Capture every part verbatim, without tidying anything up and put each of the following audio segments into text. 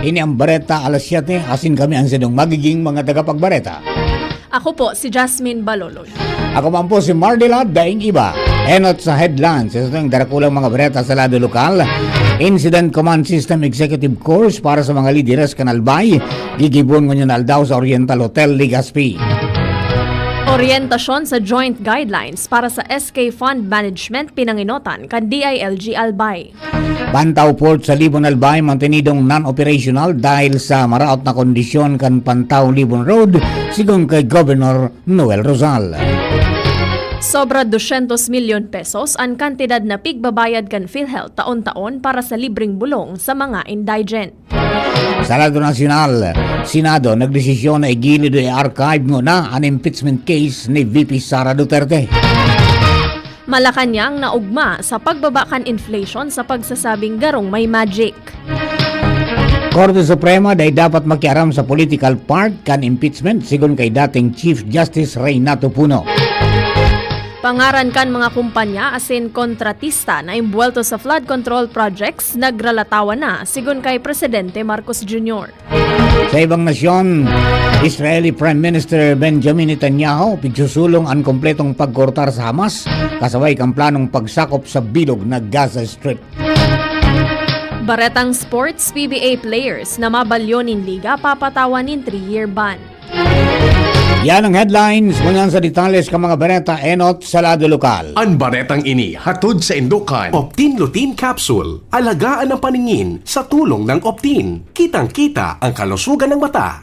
Ini ang Bareta alas siyete, asin kami ang sadong magiging mga tagapagbareta. Ako po si Jasmine Baloloy. Ako man po si Mardila Daing Iba. Enot sa headlines, ito ang darakulang mga bareta sa lado lokal. Incident Command System Executive Course para sa mga lideres kan Albay, gigibon ngunyan aldaw sa Oriental Hotel, Legazpi. Orientasyon sa Joint Guidelines para sa S K Fund Management pinanginotan kan D I L G Albay. Pantaw Port sa Libon Albay mantenidong non-operational dahil sa maraot na kondisyon kan Pantaw Libon Road, sigon kay Governor Noel Rosal. Sobra dosyentos milyon pesos an kantidad na pigbabayad kan PhilHealth taon-taon para sa libreng bulong sa mga indigent. Sa lado nasyonal, Senado nagdesisyon na igilid o i-archive ngona an impeachment case ni V P Sara Duterte. Malacanang naugma sa pagbaba kan inflation sa pagsasabing garong may magic. Korte Suprema dai dapat makiaram sa political part kan impeachment, sigon kay dating Chief Justice Reynato Puno. Pangaran kan mga kumpanya asin kontratista na imbuwelto sa flood control projects nagralatawan na, sigon kay Presidente Marcos Junior. Sa ibang nasyon, Israeli Prime Minister Benjamin Netanyahu pigsusulong an kompletong pagkortar sa Hamas, kasabay kan planong pagsakop sa bilog na Gaza Strip. Baretang sports, P B A players na mabalyo nin liga papatawan nin three-year ban. Yan ang headlines. Ngunyan sa detalles kan mga bareta, enot sa lado lokal. An baretang ini hatod sa Indokan. Optin Lutein Capsule. Alagaan ang paningin sa tulong ng Optin. Kitang-kita ang kalusugan ng mata.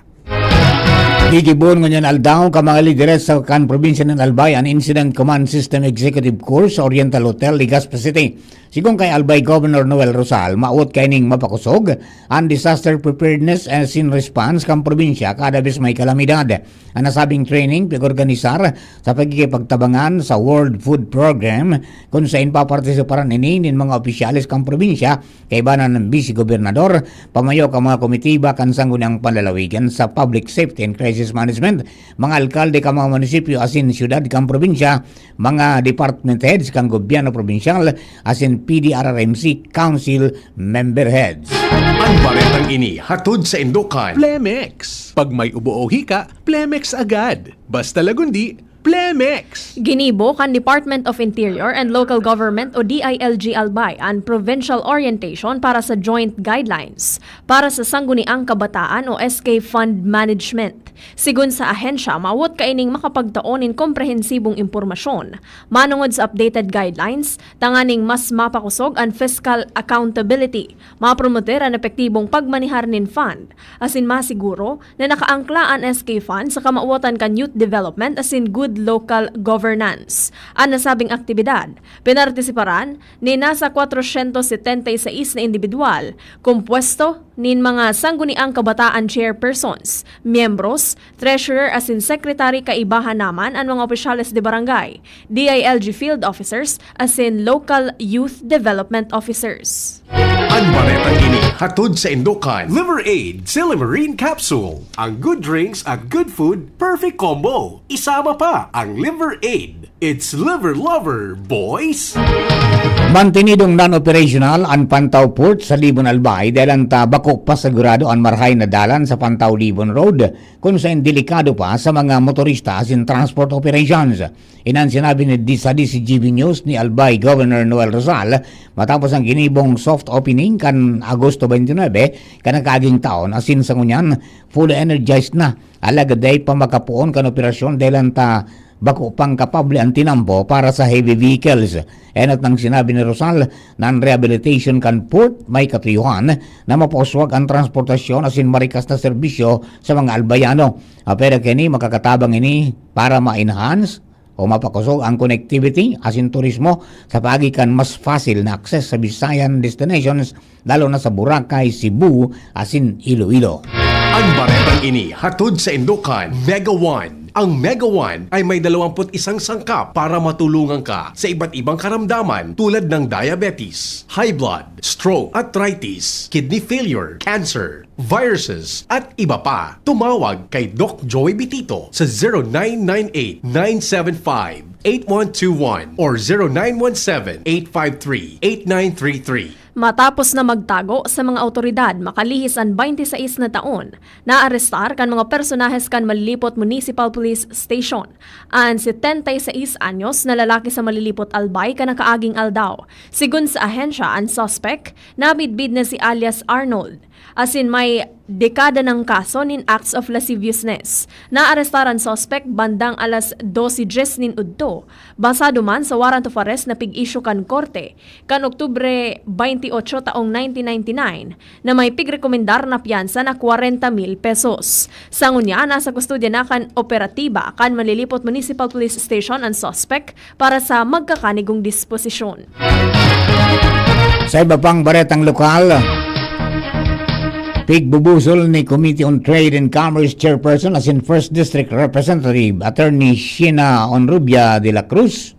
Gigibon ngunyan aldaw kan mga lideres sa kan probinsya nin Albay an Incident Command System Executive Course sa Oriental Hotel, Legazpi City. Sigon kay Albay Governor Noel Rosal, maawot kaining mapakosog an disaster preparedness asin response kan probinsya kada bes may kalamidad. An nasabing training pig-organisar sa pagkikipagtabangan sa World Food Program, kun saen papartisiparan ini nin mga opisyales kan probinsya, kaibanan nin Vice Gobernador, pamayo kan mga komitiba kan Sangguniang Panlalawigan sa Public Safety and Crisis Management, mga alkalde kan mga munisipyo asin syudad kan probinsya, mga department heads kan gobyerno probinsyal asin P D R R M C Council member heads. An baretang ini hatod sa Indokan. Plemex. Pag may ubo o hika, Plemex agad. Basta Lagundi, Plemex. Ginibo kan Department of Interior and Local Government o D I L G Albay an provincial orientation para sa Joint Guidelines para sa Sangguniang Kabataan o S K Fund Management. Sigon sa ahensya, mawot kaining makapagtao nin komprehensibong impormasyon manongod sa updated guidelines tanganing mas mapakosog an fiscal accountability, mapromoter an epektibong pagmanehar nin fund, asin masiguro na nakaangkla an S K Fund sa kamawotan kan youth development asin good local governance. An nasabing aktibidad, pinartisiparan nin nasa kwatrosyentos setenta y seis na indibidwal, kompuesto nin mga Sangguniang Kabataan chairpersons, miyembros, treasurer asin secretary kaibahan naman an mga opisyales de barangay, D I L G field officers, asin local youth development officers. An baretang ini hatod sa Indokan. Liver Aid Silimarine Capsule. Ang good drinks at good food, perfect combo. Isama pa ang Liver Aid. It's Liver Lover, boys! Mantenidong non-operational an Pantaw Port sa Libon Albay dahil an ta bako pa sigurado an marahay na dalan sa Pantaw Libon Road, kun saen delikado pa sa mga motorista asin transport operations. Inan sinabi ni di sa D C G B News ni Albay Governor Noel Rosal matapos ang ginibong soft opening kan Agosto twenty-nine kan nakaaging taon, asin sa ngunyan fully energized na. Alagad dai pa makapoon kan operasyon dahil an ta bako pang kapable an tinambo para sa heavy vehicles. Enot nang sinabi ni Rosal na an rehabilitation kan port may katuyuhan na mapauswag an transportasyon asin marikas na serbisyo sa mga Albayano. Apwera kaini, makakatabang ini para ma-enhance o mapakosog ang connectivity asin turismo sa paagi kan mas fasil na access sa Visayan destinations, lalo na sa Boracay, Cebu, asin Iloilo. An baretang ini hatod sa Indokan, Mega One. Ang Mega One ay may dalawampu't isang sangkap para matulungan ka sa iba't ibang karamdaman tulad ng diabetes, high blood, stroke, arthritis, kidney failure, cancer, viruses, at iba pa. Tumawag kay Doc Joey Bitito sa zero nine nine eight, nine seven five, eight one two one or zero nine one seven, eight five three, eight nine three three. Matapos na magtago sa mga awtoridad makalihis an twenty-six na taon, naarestar kan mga personahes kan Malilipot Municipal Police Station an setenta y seis anyos na lalaki sa Malilipot, Albay, kan nakaaging aldaw. Sigon sa ahensya, an suspek, namidbid na si alias Arnold, asin may dekada nang kaso nin acts of lasciviousness. Naarestar an suspek bandang alas dose dyes nin udto, basado man sa warrant of arrest na pig-issue kan korte kan Oktubre twenty-eight taong nineteen ninety-nine, na may pigrekomendar na piyansa na kwarenta mil pesos. Sa ngunyan, nasa kustodya na kan operatiba kan Malilipot Municipal Police Station an suspek para sa magkakanigong disposisyon. Sa iba pang baretang lokal, pigbubusol ni Committee on Trade and Commerce Chairperson asin First District Representative Attorney Sheena Honrubia de la Cruz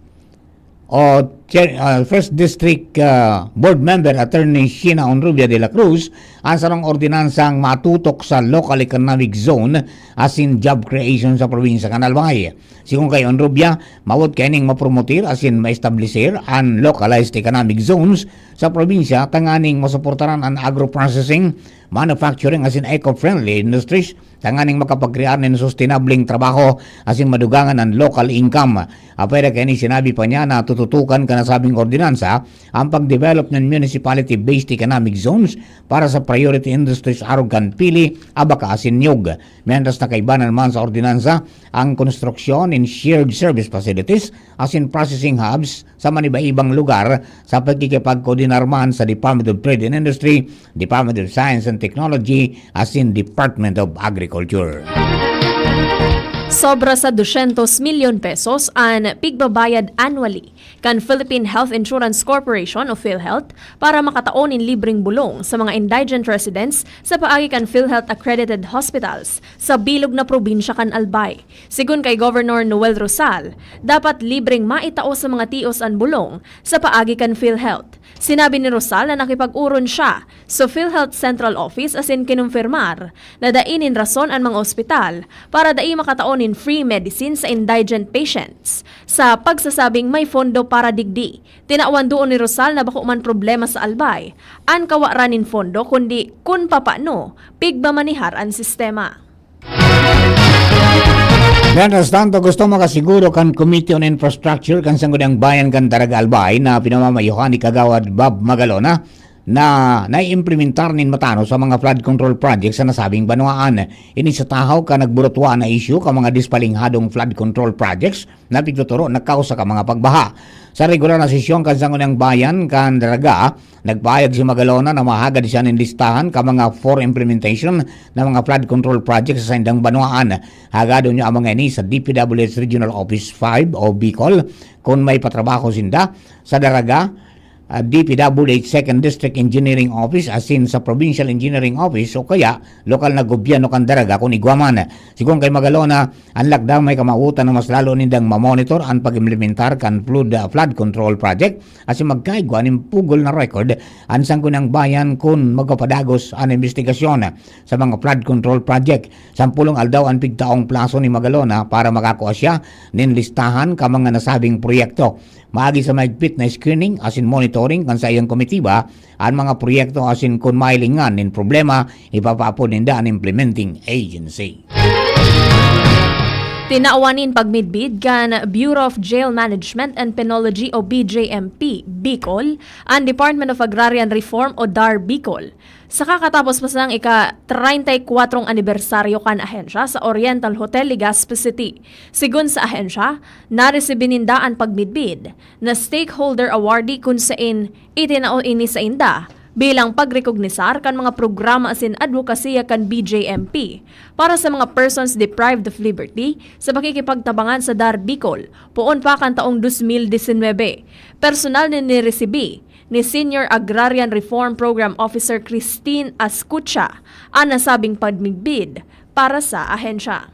o Chair, ah, First District, ah, Board Member Attorney Sheena Honrubia de la Cruz ang sarong ordinansang matutok sa local economic zone asin job creation sa probinsya kan Albay. Sigon kay Honrubia, mawot kaining mapromotir asin maestablisir an localized economic zones sa probinsya tanganing masuportaran an agro-processing, manufacturing asin eco-friendly industries tanganing makapagkrear nin sustenableng trabaho asin madugangan an local income. Apwera kaini, sinabi pa niya na tututukan kan nasabing ordinansa ang pag-develop nin municipality-based economic zones para sa priority industries arog kan pili, abaka asin niyog. Mientras, nakaibanan man sa ordinansa ang konstruksyon nin shared service facilities asin processing hubs sa maniba-ibang lugar sa pagkikipagkoordinar man sa Department of Trade and Industry, Department of Science and Technology, asin Department of Agriculture. Sobra sa dosyentos milyon pesos an pigbabayad annually kan Philippine Health Insurance Corporation o PhilHealth para makatao nin libreng bulong sa mga indigent residents sa paagi kan PhilHealth accredited hospitals sa bilog na probinsya kan Albay. Sigon kay Governor Noel Rosal, dapat libreng maitao sa mga tios an bulong sa paagi kan PhilHealth. Sinabi ni Rosal na nakipag-oron siya sa PhilHealth Central Office asin kinumpirmar na dai nin rason an mga ospital para dai makatao nin free medicine sa indigent patients, sa pagsasabing may pondo para digdi. Tinawan duon ni Rosal na bako man problema sa Albay an kawaran nin pondo, kundi kun papano pigmamanehar an sistema. Mientras tanto, gusto makasiguro kan Committee on Infrastructure kan Sangguniang Bayan kan Daraga, Albay na pinamamayohan ni Kagawad Bob Magalona na naiimplementar nin matanos sa mga flood control project sa nasabing banwaan. Ini sa tahaw kan nagburutwa na isyu kan mga dispalinghadong flood control projects na pigtuturo na kausa kan mga pagbaha. Sa regular na sesyon kan Sangguniang Bayan kan Daraga, nagpahayag si Magalona na mahagad siya nin listahan kan mga for implementation na mga flood control project sa saindang banwaan. Hagadon niya ang mga ini sa D P W H Regional Office five o Bicol kun may patrabaho sinda sa Daraga, ah, D P W H Second District Engineering Office asin sa Provincial Engineering Office o kaya lokal na gobyerno kan Daraga kun igwa man. Sigon kay Magalona, an lakdang may kamawotan na mas lalo nindang mamonitor an pag-implementar kan flood, ah, flood control project asin magkaigwa nin pugol na record an Sangguniang Bayan kun magpapadagos an imbestigasyon sa mga flood control project. Sampulong aldaw an pigtaong plaso ni Magalona para makakua siya nin listahan kan mga nasabing proyekto. Maagi sa mahigpit na screening asin monitoring kan saiyang komitiba an mga proyekto asin kun mahilingan nin problema, ipapaapod ninda an implementing agency. Tinawan nin pagmidbid kan Bureau of Jail Management and Penology o B J M P Bicol an Department of Agrarian Reform o DAR Bicol sa kakatapos pa sanang ika-treinta y kuwatrong anibersaryo kan ahensya sa Oriental Hotel, Legazpi City. Sigon sa ahensya, naresibi ninda an pagmidbid na stakeholder awardee kun sain itinao ini sainda bilang pagrekognisar kan mga programa asin adbokasiya kan B J M P para sa mga persons deprived of liberty sa pakikipagtabangan sa DAR Bicol poon pa kan taong dos mil disinwebe. Personal na niresibi ni Senior Agrarian Reform Program Officer Christine Ascucha an nasabing pagmidbid para sa ahensya.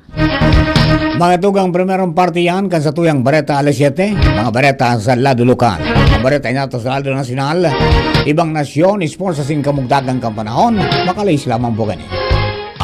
Mga tugang, primerong parte yan kan satuyang bareta alas siyete, mga bareta sa lado lokal. Mga bareta inato sa lado nasyonal, ibang nasyon, sports asin kamugtakan kan panahon, makalihis lamang po kani.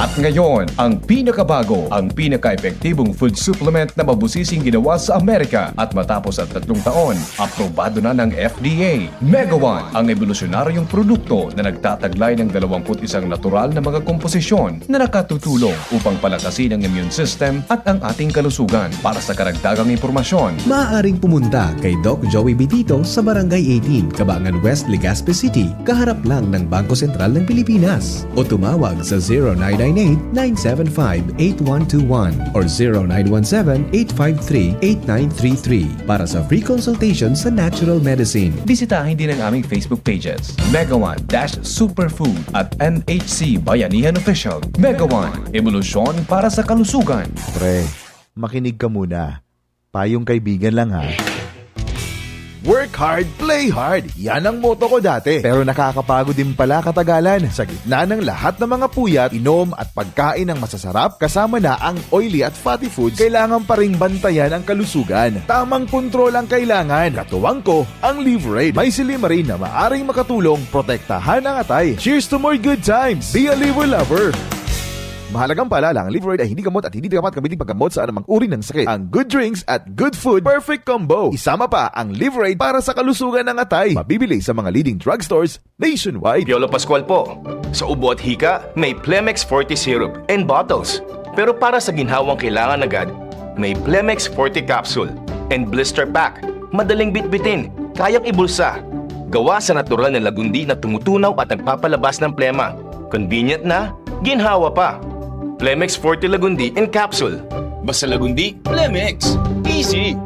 At ngayon, ang pinakabago, ang pinaka-epektibong food supplement na mabusising ginawa sa Amerika at matapos ang tatlong taon, aprobado na ng F D A. Mega One, ang ebolusyonaryong produkto na nagtataglay ng dalawampu't isang natural na mga komposisyon na nakatutulong upang palakasin ang immune system at ang ating kalusugan. Para sa karagdagang impormasyon, maaaring pumunta kay Doc Joey Bitito sa Barangay eighteen, Cabangan West, Legazpi City, kaharap lang ng Bangko Sentral ng Pilipinas. O tumawag sa zero nine nine eight, nine seven five, eight one two one or zero nine one seven, eight five three, eight nine three three para sa free consultation sa natural medicine. Bisitahin din ang aming Facebook pages, Mega One dash Superfood at M H C Bayanihan Official. Mega One, ebolusyon para sa kalusugan. Pre, makinig ka muna. Payong kaibigan lang, ha. Work hard, play hard. Yan ang motto ko dati. Pero nakakapagod din pala katagalan. Sa gitna ng lahat ng mga puyat, inom at pagkain ng masasarap, kasama na ang oily at fatty foods, kailangan pa ring bantayan ang kalusugan. Tamang kontrol ang kailangan. Katuwang ko, ang Liverade. May silymarin na maaring makatulong protektahan ang atay. Cheers to more good times! Be a Liver Lover! Mahalagang paalala, ang Liverade ay hindi gamot at hindi dapat gamitin paggamot sa anumang uri ng sakit. Ang good drinks at good food, perfect combo. Isama pa ang Liverade para sa kalusugan ng atay. Mabibili sa mga leading drugstores nationwide. Piolo Pascual po. Sa ubo at hika, may Plemex Forte Syrup and Bottles. Pero para sa ginhawang kailangan agad, may Plemex Forte Capsule and Blister Pack. Madaling bitbitin, kayang ibulsa. Gawa sa natural na lagundi na tumutunaw at nagpapalabas ng plema. Convenient na, ginhawa pa. Plemex Forte Lagundi in Capsule. Basta Lagundi, Plemex. Easy!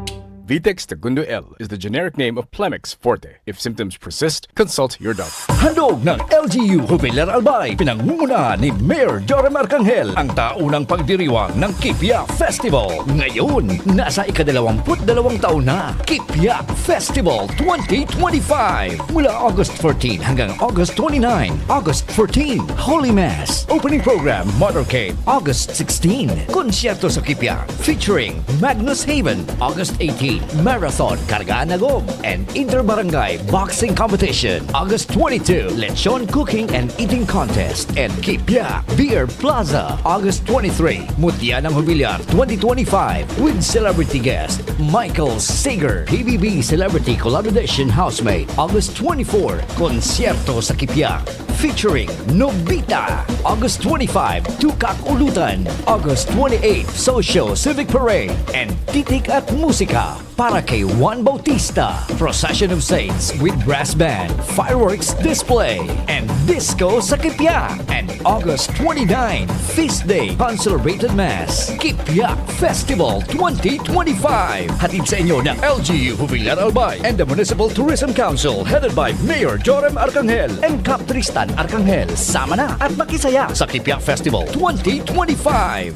Vitex Segundo L is the generic name of Plemex Forte. If symptoms persist, consult your doctor. Handog ng L G U Jubilar Albay, pinangungunahan ni Mayor Joram Arcangel, ang taunang pagdiriwang ng Kipia Festival. Ngayon, nasa ikadalawamput dalawang taon na, Kipia Festival twenty twenty-five. Mula August fourteen hanggang August twenty-nine, August fourteen, Holy Mass, opening program, motorcade, August sixteen, konsyerto sa Kipia, featuring Magnus Haven, August eighteen, Marathon Kargaan Lagom and Inter-Barangay Boxing Competition, August twenty-two, Lechon Cooking and Eating Contest and Kipia Beer Plaza, August twenty-three, Mutya ng Jubilar twenty twenty-five with celebrity guest Michael Sager, P B B Celebrity Collabo Edition Housemate, August twenty-four, Konsyerto sa Kipia featuring Nobita, August twenty-five, Tukak Ulutan, August twenty-eight, Socio Civic Parade, and Titik at Musika para kay Juan Bautista, Procession of Saints with Brass Band, Fireworks Display, and Disco sa Kipia, and August twenty-nine, Feast Day, Consecrated Mass, Kipia Festival twenty twenty-five. Hatid sa inyo ng L G U Jubilar Albay and the Municipal Tourism Council headed by Mayor Joram Arcangel and Kap Tristan Arcangel. Sama na at makisaya sa Kipia Festival twenty twenty-five.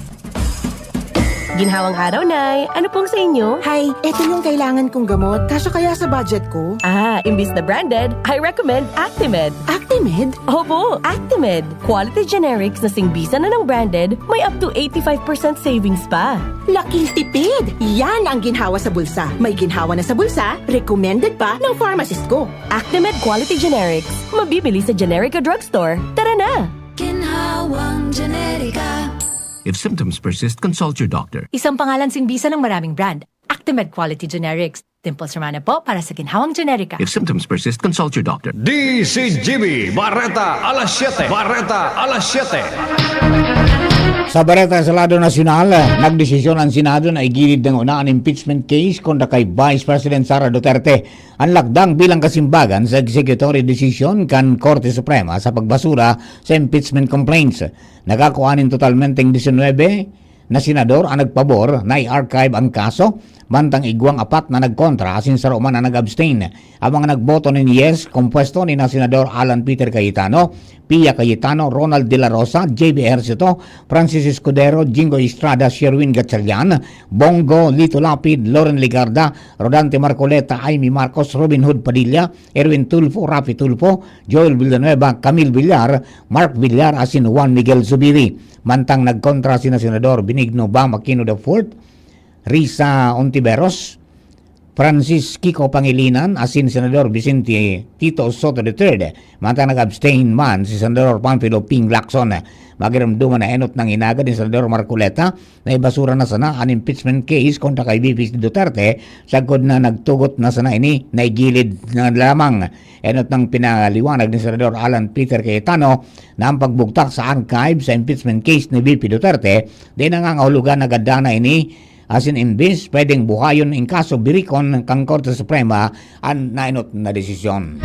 Ginhawang araw, Nay. Ano pong sa inyo? Hay, eto yung kailangan kong gamot. Kasya kaya sa budget ko? Ah, imbis na branded, I recommend Actimed. Actimed? Opo, Actimed. Quality generics na singbisan na ng branded, may up to eighty-five percent savings pa. Laking tipid! Yan ang ginhawa sa bulsa. May ginhawa na sa bulsa, recommended pa ng pharmacist ko. Actimed Quality Generics. Mabibili sa Generica Drugstore. Tara na! Ginhawang Generica. If symptoms persist, consult your doctor. Isang pangalan singbisan ng maraming brand. Actimed Quality Generics. Dimples Romana po para sa Ginhawang Generica. If symptoms persist, consult your doctor. D C G B, Bareta alas siyete. Bareta alas siyete. Sa Bareta sa lado nasyonal, nagdesisyon ang Senado na igilid ngunyan an impeachment case kontra kay Vice President Sara Duterte. An lakdang bilang kasimbagan sa executory decision kan Korte Suprema sa pagbasura sa impeachment complaints. Nakakua nin totalmenteng disinwebe na senador ang nagpabor na i-archive ang kaso, mantang igwang apat na nagkontra asin saro man ang nag-abstain. Ang mga nagboto nin yes, kompuesto ni na Senador Alan Peter Cayetano, Pia Cayetano, Ronald De La Rosa, J B Ejercito, Francis Escudero, Jingo Estrada, Sherwin Gatchalian, Bongo, Lito Lapid, Loren Legarda, Rodante Marcoleta, Amy Marcos, Robin Hood Padilla, Erwin Tulfo, Raffy Tulfo, Joel Villanueva, Camille Villar, Mark Villar asin Juan Miguel Zubiri. Mantang nagkontra sina Senador Benigno Bam Aquino the fourth, Risa Ontiveros, Francis Kiko Pangilinan asin Senador Vicente Tito Sotto the third, mantang nag-abstain man si Senador Panfilo Ping Lacson. Magiromdoman na enot nang inagad ni Senador Marcoleta na ibasura na sana an impeachment case kontra kay V P Duterte, sagkod na nagtugot na sana ini na igilid na lamang. Enot nang pinaliwanag ni Senador Alan Peter Cayetano na ang pagbugtak sa archive sa impeachment case ni V P Duterte, di nangangahulugan na gada na ini asin imbis pwedeng buhayon in kaso birikon kan Korte Suprema an naenot na desisyon.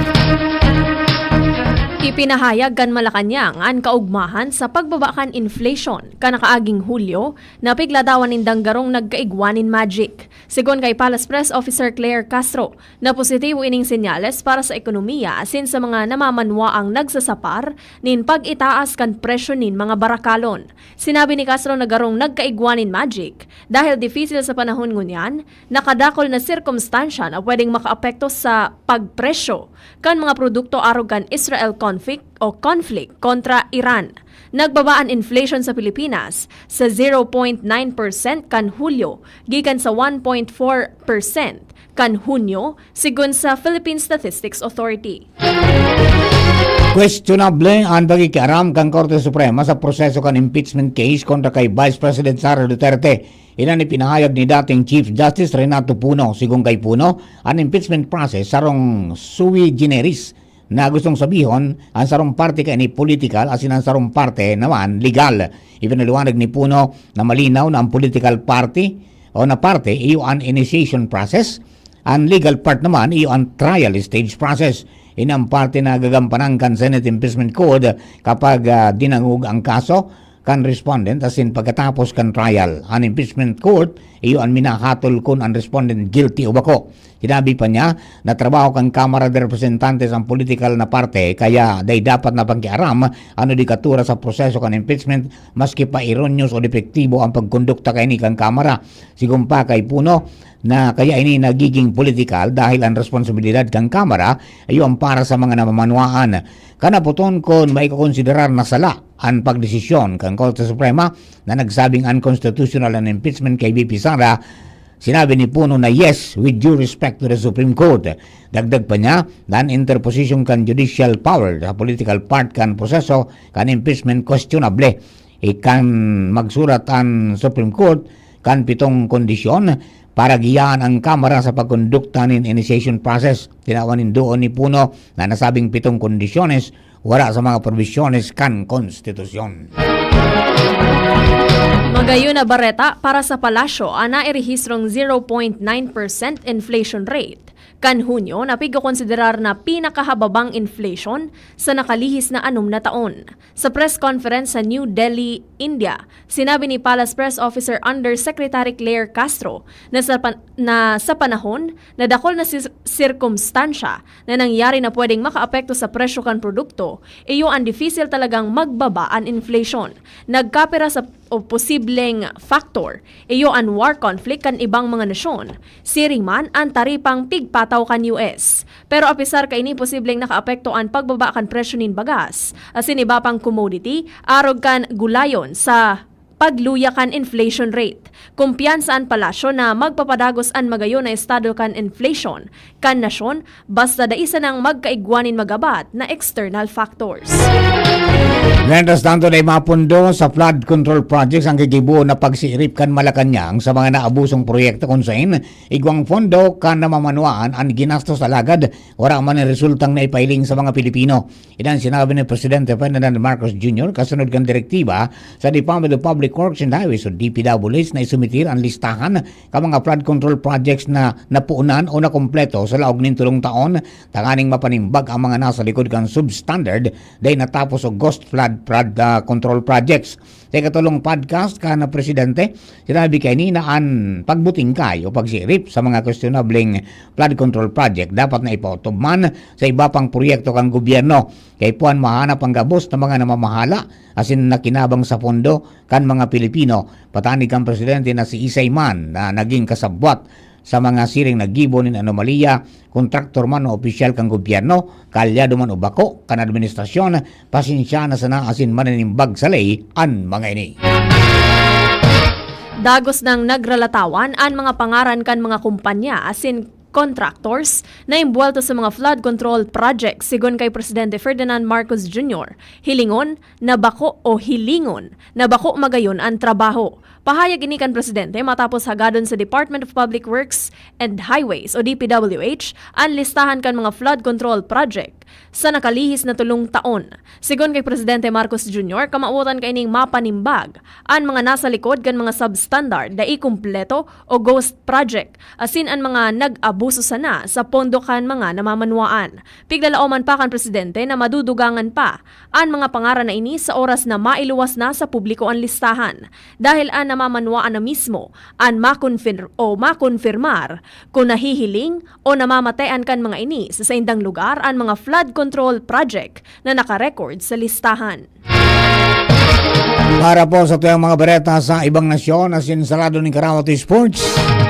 Ipinahayag kan Malacañang an kaugmahan sa pagbaba kan inflation kan nakaaging Hulyo na pigladawan nindang garong nagkaigwa nin magic. Segun kay Palace Press Officer Claire Castro, na positibo ining senyales para sa ekonomiya asin sa mga namamanwaang nagsasapar nin pag-itaas kan presyo nin mga barakalon. Sinabi ni Castro na garong nagkaigwa nin magic dahil difisil sa panahon ngunyan na kadakul na sirkumstansya na pwedeng makaapekto sa pagpresyo kan mga produkto arog kan Israel conflict o conflict kontra Iran. Nagbaba an inflation sa Pilipinas sa zero point nine percent kan Hulyo gikan sa one point four percent kan Hunyo, segun sa Philippine Statistics Authority. Questionable an pakikiaram kan Korte Suprema sa proseso kan impeachment case kontra kay Vice President Sara Duterte. Iyan an ipinahayag ni dating Chief Justice Renato Puno. Segun kay Puno, an impeachment process sarong sui generis, na gustong sabihon, an sarong parte kaini politikal asin an sarong parte naman legal. Ipinaliwanag ni Puno na malinaw na ang political party o na parte iyo an initiation process, an legal part naman iyo an trial stage process. Ini an parte na gagampanan kan Senate Impeachment Court kapag, ah, dinangog ang kaso kan respondent asin pagkatapos kan trial. An impeachment court iyo an minahatol kun an respondent guilty o bako. Sinabi pa niya na trabaho kan Kamara de Representantes ang politikal na parte, kaya dai dapat na pakiaram an hudikatura sa proseso kan impeachment, maski pa erroneous o depektibo ang pagkondukta kaini kan Kamara. Segun pa kay Puno, na kaya ini nagiging politikal dahil an responsibilidad kan Kamara iyo an para sa mga namamanwaan. Kan naputon kun maikokonsiderar na sala an pagdesisyon kan Korte Suprema na nagsabing unconstitutional an impeachment kay V P Sara, sinabi ni Puno na yes, with due respect to the Supreme Court. Dagdag pa niya na an interposition kan judicial power sa political part kan proseso kan impeachment questionable. Ikan magsurat an Supreme Court kan pitong kondisyon para giyaan ang Kamara sa pagkondukta nin initiation process. Tinawan nin duon ni Puno na nasabing pitong kondisyones wara sa mga probisyones kan konstitusyon. Magayon na bareta para sa Palasyo an nairehistrong zero point nine percent inflation rate. Kan Hunyo na pigkokonsiderar na pinakahababang inflation sa nakalihis na anom na taon. Sa press conference sa New Delhi, India, sinabi ni Palace Press Officer Undersecretary Claire Castro na sa, pan- na sa panahon na dakul na sir- sirkumstansya na nangyari na pwedeng makaapekto sa presyo kan produkto, iyo an difisil talagang magbaba an inflation. Nagkapira sa o posibleng factor, iyo an war conflict kan ibang mga nasyon, siring man an taripang pigpataw kan U S. Pero apisar kaini, posibleng nakaapekto an pagbaba kan presyo nin bagas asin iba pang commodity arog kan gulayon sa pagluya kan inflation rate. Kumpiyansa an Palasyo na magpapadagos an magayon na estado kan inflation kan nasyon basta dai sanang magkaigwa nin magabat na external factors. Mientras tanto, dai mapondo sa flood control projects ang gigibo na pagsiirip kan Malacañang sa mga naabusong proyekto kun sain igwang pondo kan namamanwaan an ginastos, alagad wara man nin resultang naipailing sa mga Pilipino. Iyan an sinabi ni Presidente Ferdinand Marcos Junior kasunod kan direktiba sa Department of Public Works and Highways o D P W H na isumitir an listahan kan mga flood control projects na napunan o nakompleto sa laog nin tolong taon, tanganing mapanimbag ang mga nasa likod kan substandard, dai natapos o ghost flood prod-, ah, control projects. Sa ikatolong podcast kan Presidente, sinabi kaini na an pagbutingkay o pagsiirip sa mga questionableng flood control project dapat na ipautubman sa iba pang proyekto kan gobyerno. Kay puan mahanap ang gabos na mga namamahala asin nakinabang sa pondo kan mga Pilipino, patanid kan presidente na si Isay man na naging kasabwat sa mga siring naggibo nin anomalya, kontraktor man o opisyal kan gobyerno, kaalyado man o bako kan administrasyon, pasensya na sana asin maninimbag sa ley an mga ini. Dagos nang nagralatawan an mga pangaran kan mga kumpanya asin contractors na imbwelto sa mga flood control project, sigon kay Presidente Ferdinand Marcos Junior. Hilingon na bako o hilingon na bako magayon an trabaho. Pahayag ini kan Presidente matapos hagadon sa Department of Public Works and Highways o D P W H an listahan kan mga flood control project sa nakalihis na tulong taon. Sigon kay Presidente Marcos Junior, kamawotan kaining mapanimbag an mga nasa likod kan mga substandard, dai kumpleto o ghost project, asin an mga nag-abuso sana sa pondo kan mga namamanwaan. Piglalaoman pa kan Presidente na madudugangan pa an mga pangaran na ini sa oras na mailuwas na sa publiko an listahan, dahil an namamanwaan na mismo an makonfir-, o makonfirmar kun nahihiling o namamatean kan mga ini sa saindang lugar an mga flood control project na nakarecord sa listahan. Para po sa tuyang mga bareta sa ibang nasyon, asin sa lado nin Karawat Sports,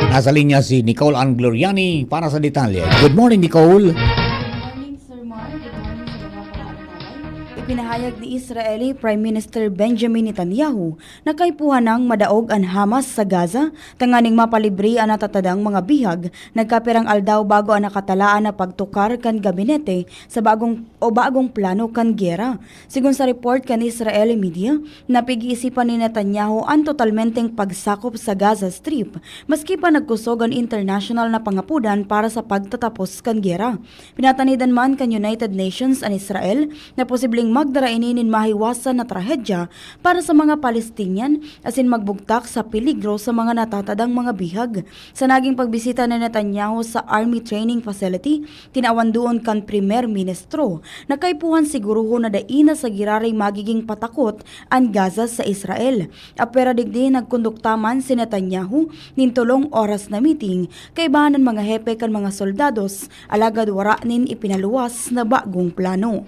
nasa linya si Nicole Ann Gloriani para sa detalye. Good morning, Nicole. Good morning, Sir Mark. Good morning sa mga pangalan. Ipinahayag ni Israeli Prime Minister Benjamin Netanyahu na kaipuhan nang madaog an Hamas sa Gaza tanganing mapalibre an natatadang mga bihag, nagkapirang aldaw bago an nakatalaan na pagtukar kan gabinete sa bagong o bagong plano kan giyera. Sigon sa report kan Israeli media, napig-iisipan ni Netanyahu an totalmenteng pagsakop sa Gaza Strip, maski pa nagkusog an internasyonal na pangapodan para sa pagtatapos kan giyera. Pinatanidan man kan United Nations an Israel na posibleng magdara ini nin mahiwasan na trahedya para sa mga Palestinian asin magbugtak sa peligro sa mga natatadang mga bihag. Sa naging pagbisita ni Netanyahu sa Army Training Facility, tinawan duon kan Primer Ministro na kaipuhan sigurohon na dai na sa giraray magiging patakot an Gaza sa Israel. Apwera digdi, nagkondukta man si Netanyahu nin tolong oras na meeting kaiba an mga hepe kan mga soldados, alagad wara nin ipinaluwas na bagong plano.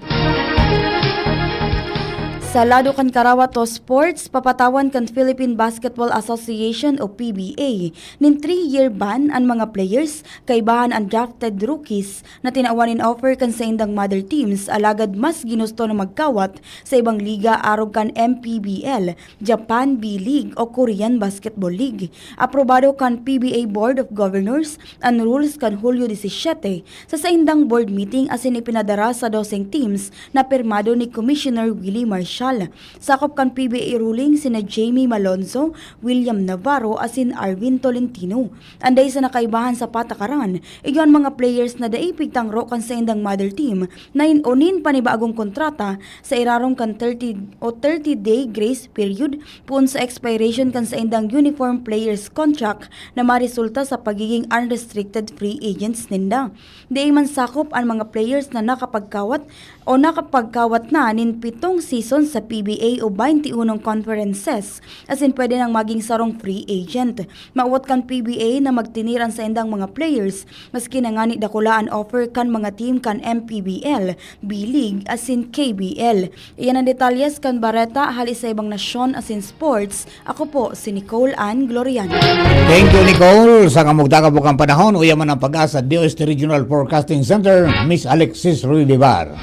Sa lado kan karawat o sports, papatawan kan Philippine Basketball Association o P B A nin three-year ban an mga players, kaibahan an drafted rookies na tinawan nin offer kan saindang mother teams, alagad mas ginusto na magkawat sa ibang liga arog kan M P B L, Japan B-League o Korean Basketball League. Aprobado kan P B A Board of Governors an rules kan Hulyo disisiyete sa saindang board meeting asin ipinadara sa doseng teams na pirmado ni Commissioner Willie Marshall. Sakop kan P B A ruling sina Jamie Malonzo, William Navarro asin Arvin Tolentino. An dai sana kaibahan sa patakaran, iyo an mga players na dai pigtangro kan saindang mother team na in-, o nin panibagong kontrata sa irarom kan thirty o thirty-day grace period poon sa expiration kan saindang uniform players contract na maresulta sa pagiging unrestricted free agents ninda. Dai man sakop an mga players na nakapagkawat o nakapagkawat na nin pitong season sa P B A o baynte unong conferences, asin pwede nang maging sarong free agent. Mawot kan P B A na magtinir an saindang mga players, maski na ngani dakula an offer kan mga team kan M P B L, B-League, asin K B L. Iyan an detalyes kan bareta hali sa ibang nasyon asin sports. Ako po si Nicole Ann Gloriano. Thank you, Nicole. Sa kamugtakan po kan panahon, uya man ang pag-asa D O S T Regional Forecasting Center, Miss Alexis Ruy Vivar.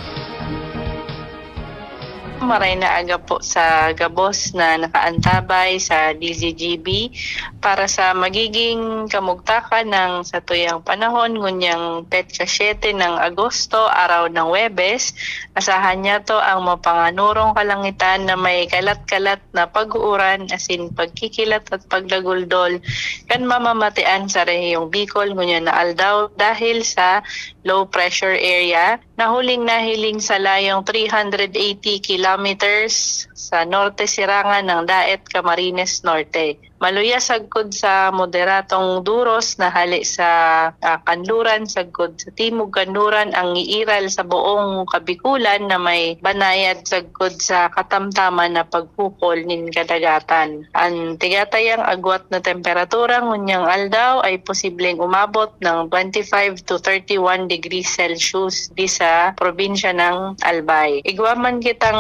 Maray na aga po sa gabos na nakaantabay sa D Z G B para sa magiging kamugtakan ng satuyang panahon, ngunyang petsa siyete ng Agosto, araw ng Webes. Asahan niya to ang mapanganurong kalangitan na may kalat-kalat na pag-uuran asin pagkikilat at pagdaguldol kan mamamatean sa rehiyong Bicol ngunyan na aldaw dahil sa low pressure area na huling nahiling sa layong three hundred eighty kilometers sa norte sirangan ng Daet, Camarines Norte. Maluya sagkod sa moderatong duros na hale sa, ah, kanluran, sagkod sa timog kanluran ang iiral sa buong Kabikulan na may banayad sagkod sa katamtaman na paghukol nin kadagatan. An tigatayang agwat na temperatura ngunyang aldaw ay posibleng umabot ng twenty-five to thirty-one degrees Celsius di sa probinsya ng Albay. Igwa man kitang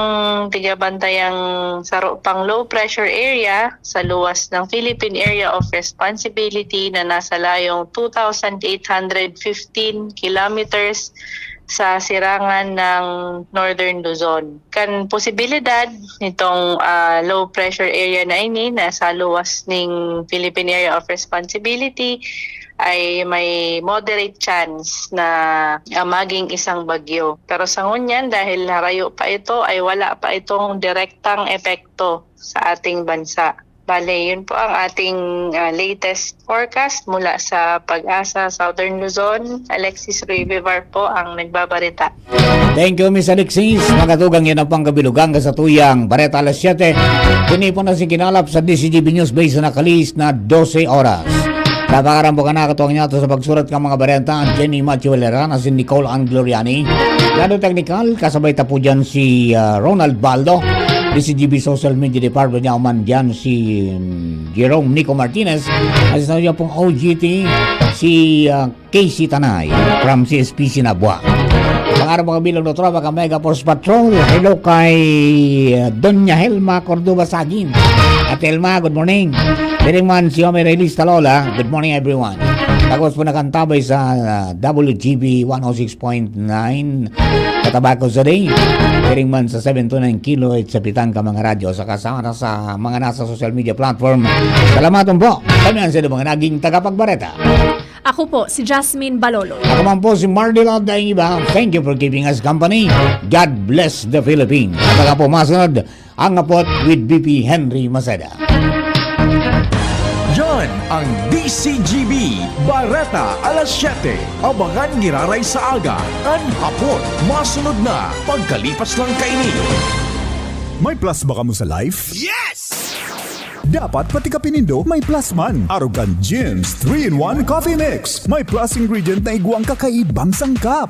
tigabantayang saro pang low pressure area sa luwas ng Philippine Area of Responsibility na nasa layong two thousand eight hundred fifteen kilometers sa sirangan ng Northern Luzon. Kan posibilidad nitong, ah, low pressure area na ini na sa luwas ning Philippine Area of Responsibility, ay may moderate chance na, ah, maging isang bagyo. Pero sa ngunyan, dahil harayo pa ito, ay wala pa itong direktang epekto sa ating bansa. Bale, yun po ang ating, ah, latest forecast mula sa PAGASA Southern Luzon. Alexis Revivar po ang nagbabarita. Thank you, Miss Alexis. Mga tugang, yan ang pangkabilugan ka sa tuyang Bareta alas siyete. Kini po na si Kinalap sa D C G B News Base na kalis na dose oras. Napakarambo ka na katuwang niya sa pagsurat ng mga bareta, Jenny Machuelera na si Nicole Ann Gloriani. Lado technical, kasabay ta po dyan si, ah, Ronald Baldo. D C G B Social Media Department niya man dyan si, mm, Jerome Nico Martinez. At sa niya pong O G T, si, ah, Casey Tanay from C S P Sinabwa. Mga araw mga bilog na tropa ka Mega Force Patrol. Hello kay, uh, Doña Helma Cordova Sagin. At Helma, good morning. Diri man si Omer Elista Lola. Good morning, everyone. Tapos po nakantabay sa, uh, W G B one oh six point nine Katabaco City. Diri man sa seven to nine kilohertz sa pitang ka mga radyo sa kasama sa mga nasa social media platform. Salamat po. Kami ang sa mga naging tagapagbareta. Ako po, si Jasmine Balolo. Ako man po si Mardy Love Daing Iba. Thank you for keeping us company. God bless the Philippines. At ako po masunod, ang Apot with B P Henry Maceda. Yan ang D C G B Bareta alas siyete. Abangan giraray sa aga. An Apot, masunod na pagkalipas lang kaini. May plus ba kamo sa life? Yes! Dapat pati kape nindo may plus man. Arog kan Jim's three-in-one Coffee Mix. May plus ingredient na igwang kakaibang sangkap.